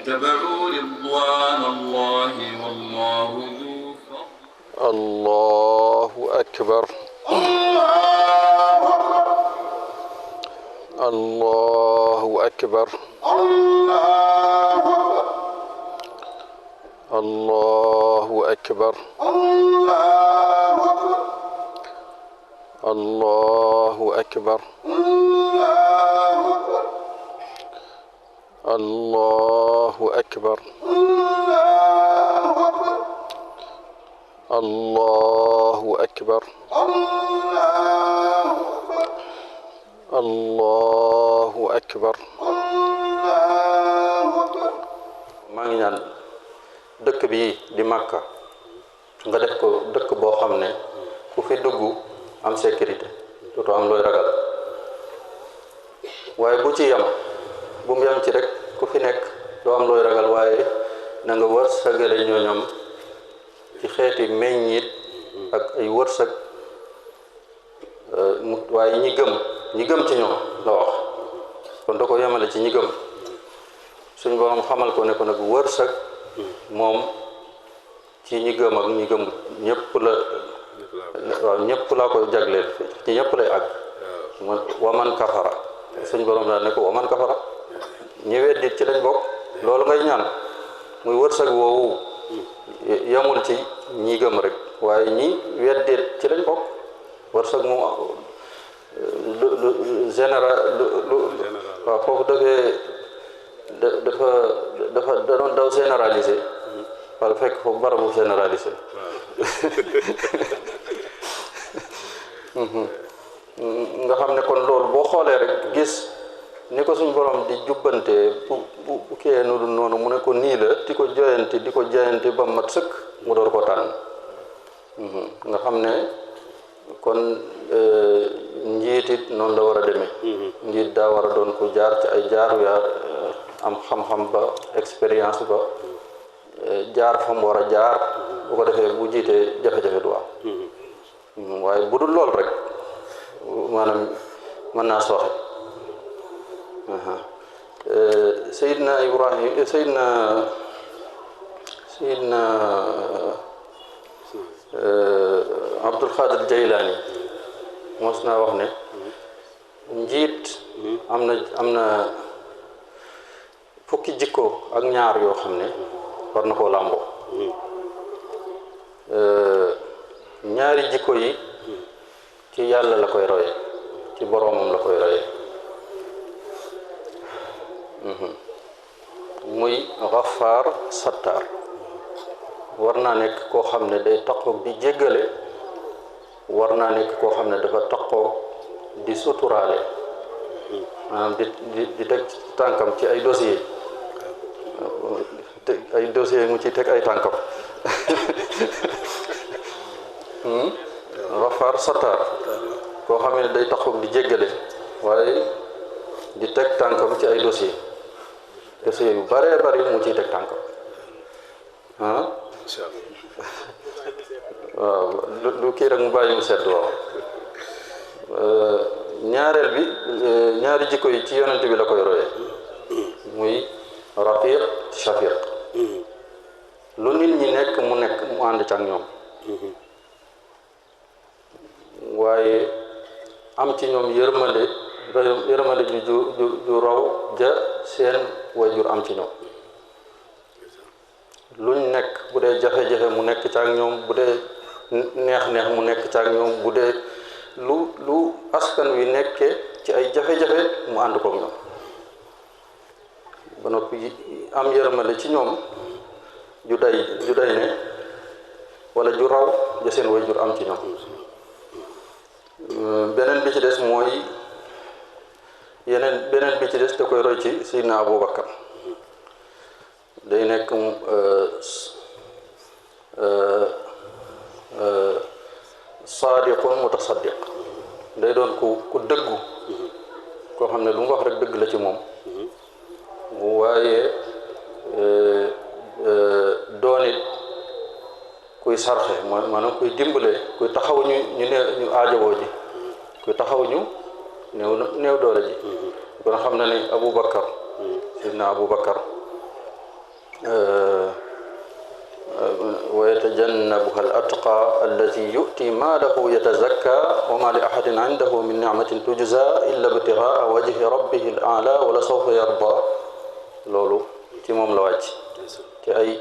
واتبعوا رضوان الله والله ذو فضل. الله أكبر. الله أكبر. الله أكبر. الله أكبر. الله أكبر. الله أكبر. الله أكبر. maa ngi ñaan dëkk bi di Makka nga def ko dëkk boo xam ne ku fi dugg am sécurité dootoo am looy ragal waaye bu ci yam bu mu yam ci rek ku fi nekk doo am looy ragal waaye na nga wërsëgale ñooñam ci xeeti meññit ak ay wërsëg waaye ñi gëm ci ñoom la wax kon da ko yemale ci ñi gëm suñu borom xamal ko ne ko nag wërsëg moom ci ñi gëm ak ñi gëm ñëpp la waaw ñëpp laa ko jagleel ci ñëpp lay àgg waman kafara suñu borom daal ne ko waman kafara ñi weddit ci lañ bokk loolu ngay ñaan muy wërsëg woowu yamul ci ñi gëm rek waaye ñi weddit ci lañ bokk wërsëg moom lu général lu waaw foofu dafa doon daw généralisé wala fekk foofu barabu généralisé nga xam ne kon loolu boo xoolee rek gis ni ko suñ borom di jubbante bu kiyee nu dul noonu mu ne ko nii la di ko joyanti ba mat sëkk mu door ko tànn nga xam ne kon njiitit noonu la war a demee njiit daa war a doon ko jaar ci ay jaar am xam-xam ba expérience ba jaar fa mu war a jaar bu ko defee bu jiitee jafe-jafe du am waaye bu dul lool rek maanaam mën naa sooxe Seydina Ibrahim Seydina Abdul Xaadir Jaylaani mos naa wax ne njiit am na fukki jikko ak ñaar yoo xam ne war na koo làmboo ñaari jikko yi ci yàlla la koy roye ci boroomam la koy roye muy Ghaffar Sattar war naa nekk koo xam ne day taqoog di jéggale war naa nekk koo xam ne dafa taqoog di suturaale maanaam di teg tànkam ci ay dossier mu ci teg ay tànkam Ghaffar Sattar koo xam ne day taqoog di jéggale waaye di teg tànkam ci ay dossier yu bare bari mu ciy teg tànkam waaw lu kii rek mu bàyyi mu sedd waaw ñaareel bi ñaari jikko yi ci yonent bi la koy royee muy rafiq shafiq lu nit ñi nekk mu ànd ci ak ñoom waaye am ci ñoom yërmande ju raw ja seen wayjur am ci ñoom luñ nekk bu dee jafe-jafe mu nekk ci ak ñoom bu dee neex-neex mu nekk ci ak ñoom bu dee lu askan wi nekkee ci ay jafe-jafe mu ànd koog ñoom ba noppi am yërmande ci ñoom ju day ne wala ju raw ja seen wayjur am ci ñoom beneen bi ci des mooy beneen bi ci des da koy roy ci Seydina Abubakar day nekk saadiqun mutasaddiq day doon ku dëggu koo xam ne lu mu wax rek dëgg la ci moom waaye doon it kuy sarxe maanaam kuy dimbale kuy taxaw ñu aajowoo ji kuy taxaw ñu néew doole ji kon xam na ne Abubakar Seydina Abubakar wa yatajannabuha al atqa allati yu'ti maalahu yatazakka wa ma li ahadin indahu min ni'matin tujza illa ibtighaa wajhi rabbihi al a'la wala sawfa yarda. loolu ci moom la wàcc te ay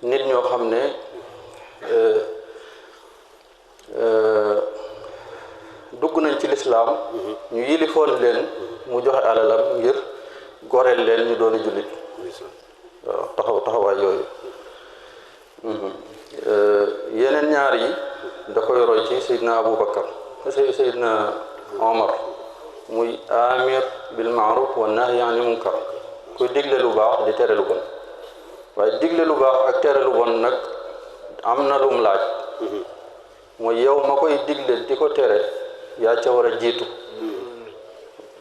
nit ñoo xam ne dugg nañ ci lislaam ñu yilifoon leen mu joxe alalam ngir goreel leen ñu doon jullit. waaw taxawaay yooyu. yeneen ñaar yi da koy roy ci Seydina Aboubacar Seydina Omar muy amir bil maaruf wa nahyi anil munkar kuy digle lu baax di tere lu bon waaye digle lu baax ak tere lu bon nag am na lum laaj mooy yow ma koy digle di ko tere yaa ca war a jiitu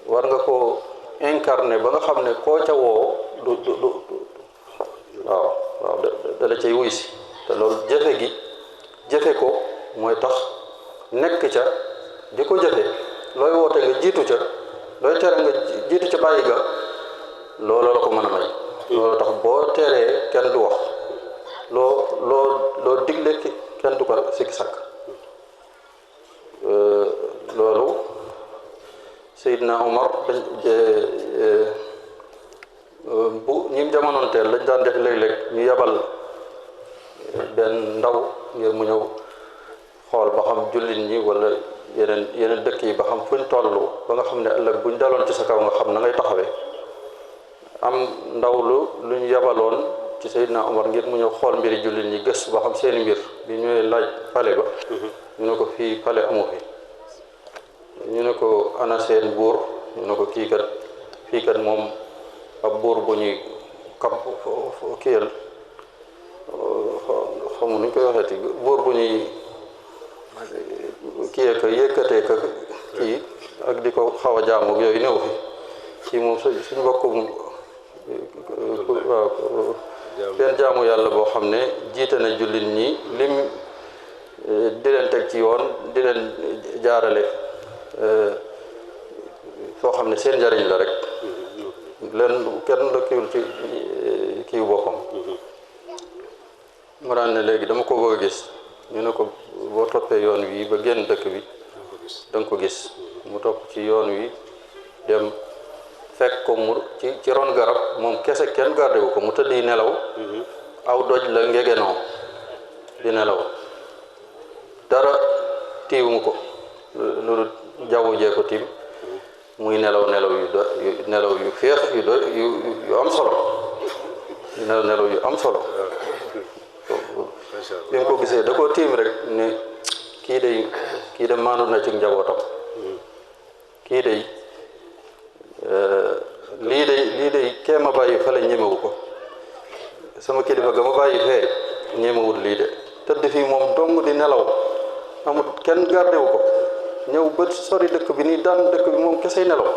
war nga ko incarné ba nga xam ne koo ca woo du waaw dala cay wuy si te loolu jëfe ko mooy tax nekk ca di ko jëfe looy woote nga jiitu ca looy tere nga jiitu ca bàyyi ga loolu la ko mën a may. loolu tax boo teree kenn du wax loo digle kenn du ko sikki sakk. loolu Seydina Omar bu ñi jamonoonteel lañ daan def léeg-léeg ñu yabal benn ndaw ngir mu ñëw xool ba xam jullit ñi wala yeneen dëkk yi ba xam fuñ toll ba nga xam ne ëllëg buñ daloon ci sa kaw nga xam na ngay taxawee. am ndaw lu ñu yabaloon ci Seydina Omar ngir mu ñëw xool mbiri jullit ñi gës ba xam seeni mbir bi ñëwee laaj pale ba ñu ne ko fii pale amu fi ñu ne ko ana seen buur ñu ne ko fii kat moom ab buur bu ñuy kiyal xamu nuñ koy waxeeti buur bu ñuy kiyee ka yëkkatee ka kii ak di ko xaw a jaamu yooyu néew fi kii moom suñu bokkum waaw benn jaamu yàlla boo xam ne jiite na jullit ñi lim di leen teg ci yoon di leen jaarale foo xam ne seen njariñ la rek leen kenn la kiiwul ci kiiw boppam. mu daan ne léegi dama ko bëgg a gis ñu ne ko boo toppee yoon wi ba génn dëkk bi da nga ko gis mu topp ci yoon wi dem fekk ko mu ci ron garab moom kese kenn gardé wu ko mu tëdd yi nelaw aw doj la ngegenoo di nelaw dara tiiwum ko loolu jaww jee ko tiim muy nelaw yu féex yu am solo nelaw yu am solo bi mu ko gisee da koo tiim rek ne kii de maandu na ci njabootam kii de lii de kee ma bàyyi fale ñemewu ko sama kilifa ga ma bàyyi fee ñemewul lii de tëdd fii moom dong di nelaw amul kenn gardé wu ko ñëw ba sori dëkk bi nii daan dëkk bi moom kesey nelaw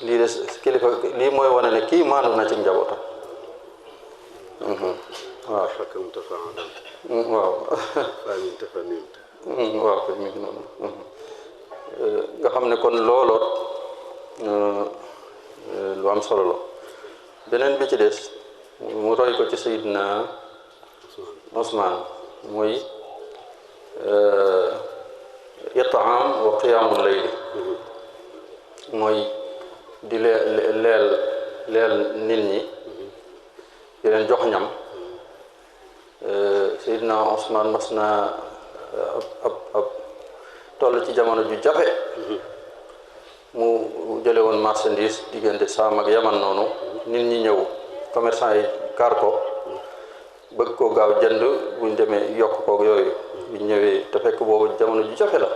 lii de kilifa lii mooy wane ne kii maandu na ci njabootam waaw waaw waaw ko mi ngi noonu nga xam ne kon looloot lu am solo la beneen bi ci des mu roy ko ci Seydina Usmaan muy itaam wa qiyaamul layli mooy di leel nit ñi di leen jox ñam. Seydina Usmaan mas na ab toll ci jamono ju jafe mu jële woon marchandise diggante Saam ak Yaman noonu nit ñi ñëw commerçant yi kar ko bëgg ko gaaw jënd buñ demee yokk koog yooyu buñ ñëwee te fekk boobu jamono ju jafe la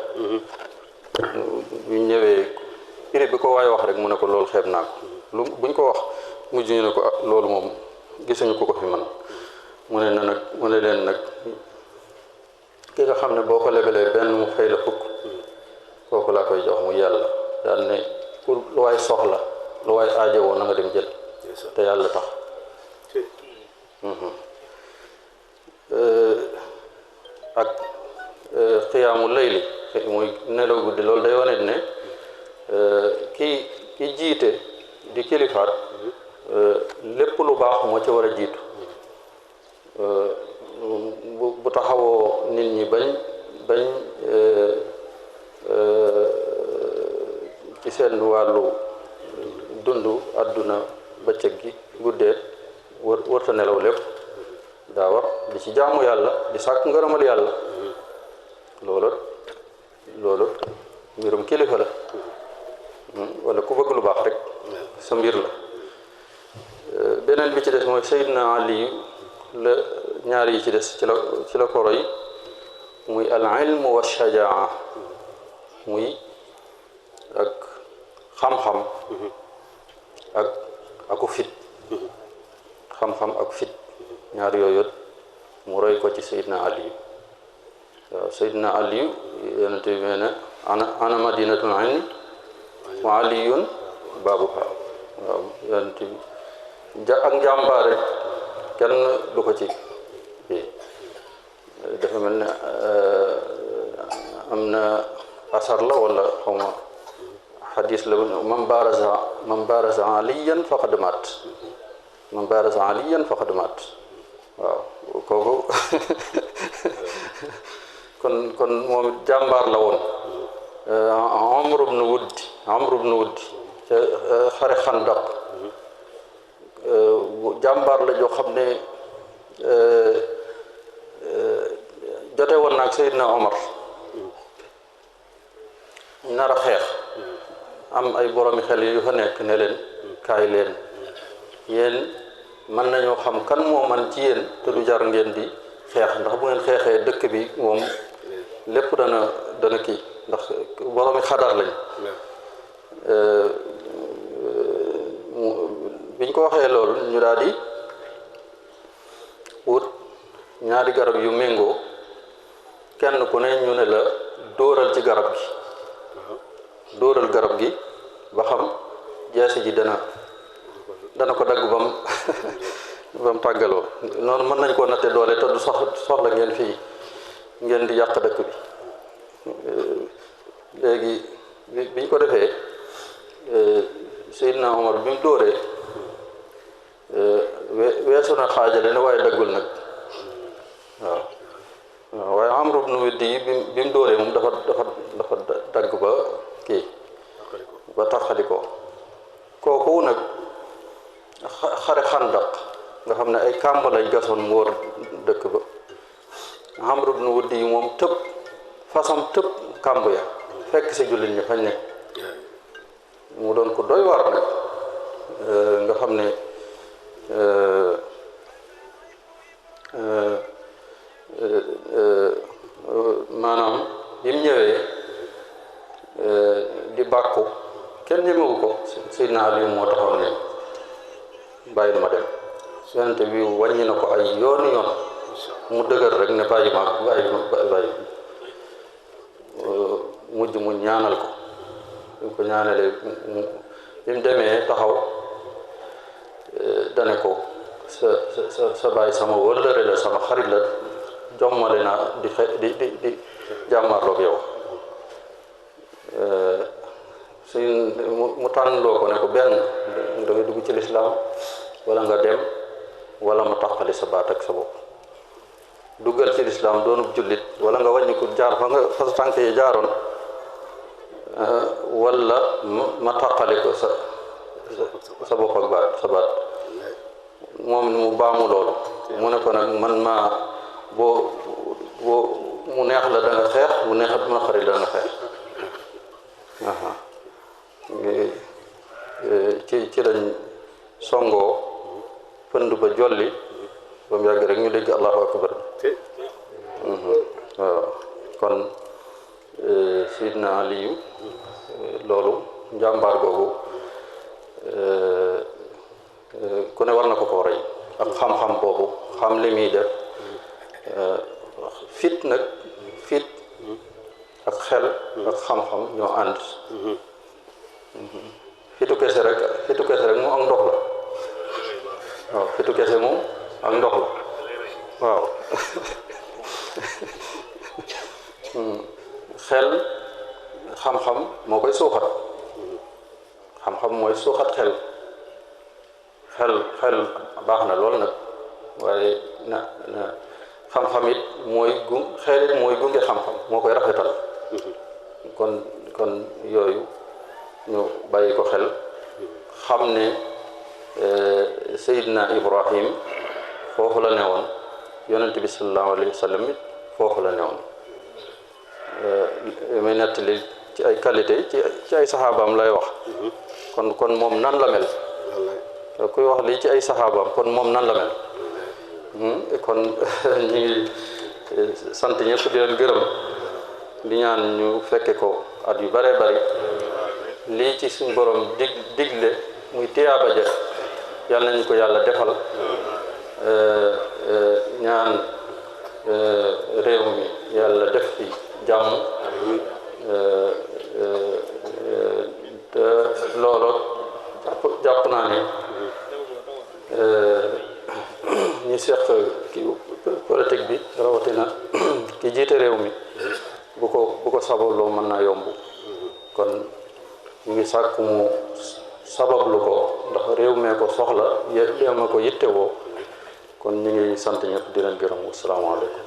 buñ ñëwee prix bi ko waaye wax rek mu ne ko loolu xeeb naa ko buñ ko wax mujj ñu ne ko loolu moom gisuñu ko fi man mu ne leen nag ki nga xam ne boo ko lebelee benn mu fay la fukk kooku laa koy jox mu yàlla daal ne pour lu waay soxla lu waay aajowoo na nga dem jël te yàlla tax. ak xiyaamu layli muy nelaw guddi loolu day wane ne ki jiite di kilifaat lépp lu baax moo ca war a jiitu bu taxawoo nit ñi bañ ci seen wàllu dund àdduna bëccëg gi guddee wërta nelaw lépp daa war di ci jaamu yàlla di sàkk ngërëmal yàlla loolu mbirum kilifa la wala ku bëgg lu baax rek sa mbir la. beneen bi ci des mooy Seydina Ali la ñaar yi ci des ci la ko roy muy al ilm wa shajaa muy ak xam-xam aku fit xam-xam ak fit ñaar yooyu mu roy ko ci Seydina Ali waaw Seydina Ali yonent bi nee na ana madinatul ilm wa aliyun baabuha waaw yonent bi ak njàmbaare kenn du ko ci dafa mel ne am na asar la wala xawma xadis la man baaraza aliyan faqad maat man baaraza aliyan faqad maat waaw kooku kon moom it jàmbaar la woon. Amr ibn Wudd ca xare Xandaq jàmbaar la joo xam ne jote woon naag Seydina Omar nar a xeex am ay boromi xel yu fa nekk ne leen kaay leen yéen mën nañoo xam kan moo man ci yéen te du jar ngeen di xeex ndax bu ngeen xeexee dëkk bi moom lépp dana kii ndax boromi xadar lañ. biñ ko waxee loolu ñu daal di wut ñaari garab yu méngoo kenn ku ne ñu ne la dóoral ci garab gi dóoral garab gi ba xam jeesi ji dana ko dagg bam ba mu tàggaloo noonu mën nañ koo natte doole te du soxla ngeen fii ngeen di yàq dëkk bi léegi biñ ko defee Seydina Omar bi mu dóoree weesu na xaajale ne waaye daggul nag waaw waaye Amr ibn Wudd yi bi mu dóoree moom dafa dagg ba kii ba taxali ko kooku nag xare Xandaq nga xam ne ay kàmb lañ gasoon mu wër dëkk ba Amr ibn Wudd yi moom tëb fasam tëb kàmb ya fekk si jullit ñi fañ ne mu doon ko doy waar nag nga xam ne maanaam bi mu ñëwee di bàkku kenn ñemewu ko Seydina Ali moo taxaw ne bàyyil ma dem yonente bi wàññi na ko ay yoon mu dëgër rek ne bàyyi mujj mu ñaanal ko bi mu ko ñaanalee bi mu demee taxaw dane ko sa bàyyi sama wëllëre la sama xarit la jommale naa di jàmmarloog yow mu tànn loo ko ne ko benn da ngay dugg ci lislaam wala nga dem wala ma taxali sa baat ak sa bopp duggal ci lislaam doonub jullit wala nga wàññi ko jaar fa sa tànk yi jaaroon wala ma taxali ko sa bopp ak baat sa baat moom mu baamu loolu mu ne ko nag man maa boo mu neex la da nga xeex mu neex ma xarit da nga xeex ci lañ songoo pënd ba jolli ba mu yàgg rek ñu dégg allahu akbar waaw kon Sidna Aliyu loolu njàmbaar googu ku ne war na ko rey ak xam-xam boobu xam li muy def fit nag fit ak xel ak xam-xam ñoo ànd fitu kese rek moom ak ndox la waaw fitu kese moom ak ndox la waaw xel xam-xam moo koy suuxat xam-xam mooy suuxat xel baax na lool nag waaye na xam-xam it mooy xel it mooy gunge xam-xam moo koy rafetal kon yooyu ñu bàyyi ko xel xam ne Seydina Ibrahim foofu la newoon yonent bi sallallahu alayhi wa sallam it foofu la newoon may nettali ci ay qualité ci ay saxaabaam lay wax kon moom nan la mel kuy wax lii ci ay saxaabaam kon moom nan la mel kon ñu ngi sant ñëpp di leen gërëm di ñaan ñu fekke ko at yu bare bari lii ci suñ borom digle muy tiyaaba ja yàlla nañu ko yàlla defal ñaan réew mi yàlla def fi jàmm te loolu jàpp naa ne ñi seq ki politique bi rawatina ki jiite réew mi bu ko sababloo mën naa yomb kon ñu ngi sàkk mu sabablu ko ndax réew mee ko soxla réew mee ko yittewoo kon ñu ngi sant ñëpp di leen gërëm wasalaamaaleykum